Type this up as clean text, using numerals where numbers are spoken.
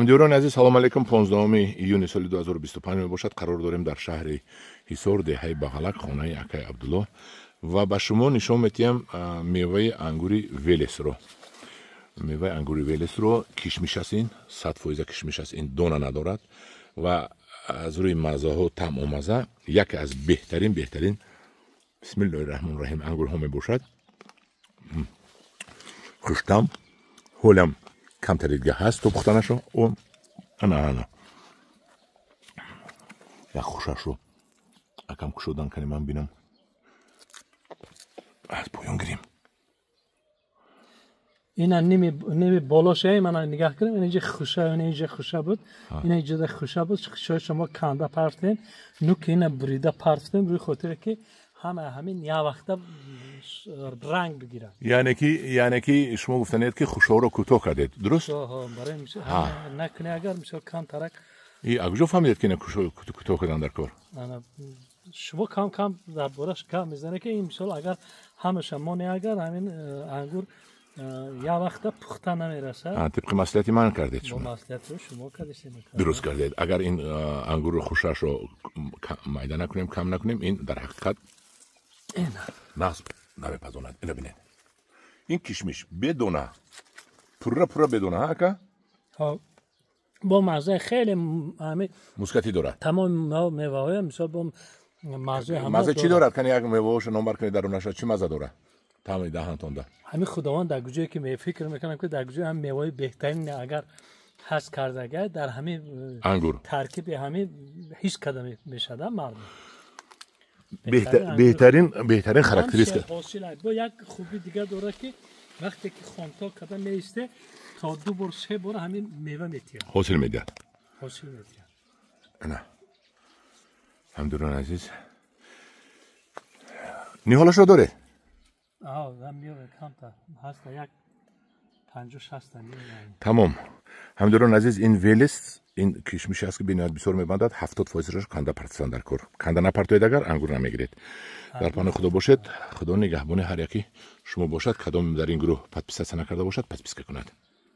Ҳамдиёрони азиз, салом алейкум. 15 июни соли 2025 мебошад. Қарор дорем дар шаҳри Ҳисор, деҳаи Бағалак, хонаи акаи Абдулло, ва ба шумо нишон метиҳам меваи ангури Велесро. Меваи ангури Велесро, кишмиш аст, ин 100% кишмиш аст, ин дона надорад ва аз рӯи маззаҳо, таъму мазза яке аз беҳтарин, бисмиллоҳи раҳмони раҳим, ангурҳо мебошад. Хуштам, ҳолам камтари дига ҳаст то пухтанашо. Ана, ана, як хушашро акам кушодан кани, ман бинам, аз поён гирем. Ина ними болоша, мана нигаҳ кунем, инҷа хуша, инҷа хуша буд, ина инҷа хуша буд. Хушаи шумо канда партем, нук ина бурида партем, рӯи хотире ки ҳама ҳамин як вақта ранг бигирад. Яъне ки шумо гуфтанед, ки хушоро кӯтоҳ кардед, дуруст? Барои накунӣ, агар мисол камтарак. И а куҷо фаҳмидед, ки ина кӯтоҳ кардан дар кор? Шумо кам кам дар бораш гап мезанед, ки ин мисол агар ҳамаша моне, агар ҳамин ангур як вақта пухта намерасад. Тибқи маслиҳати ман кардед шумо? Маслиҳати шумо кардед. Дуруст кардед. Агар ин ангурро хушашро майда накунем, кам накунем, ин дар ҳақиқат нағз намепазонад. Ина бинед, ин кишмиш бедона, пурра пурра бедона, ака? Бо маззаи хеле мускатӣ дорад. Тамоми меваҳоя мисол бо маззаи. Мазза чӣ дорад? Кани, як меваҳошо номбар кунед, дарунаша чӣ мазза дорад таъми даҳантонда? Ҳамин Худованд дар куҷое ки фикр мекунам, ки дар куҷои ҳам меваи беҳтарин агар ҳаст кардага, дар ҳамин ангур таркиби ҳамин ҳис карда мешада мардум. Беҳтарин характеристика. Бо як хуби дигар дорад, ки вақте ки хомто карда меисте, то ду бор, се бор ҳамин мева метиҳад. Ҳосил медиҳад. Ҳосил медиҳад. Ана, ҳамдиёрони азиз, ниҳолашро доред? Ҳаста, як 50-60. Тамом. Ҳамдиёрони азиз, ин Велес, ин кишмише аст, ки бениҳоят бисёр мебандад. 70 фоизашро канда партисан дар кор. Канда напартоед, агар ангур намегиред. Дар паноҳи Худо бошед, Худо нигаҳбони ҳар яки шумо бошад. Кадом дар ин гурӯҳ подписаться накарда бошад, подписка кунад.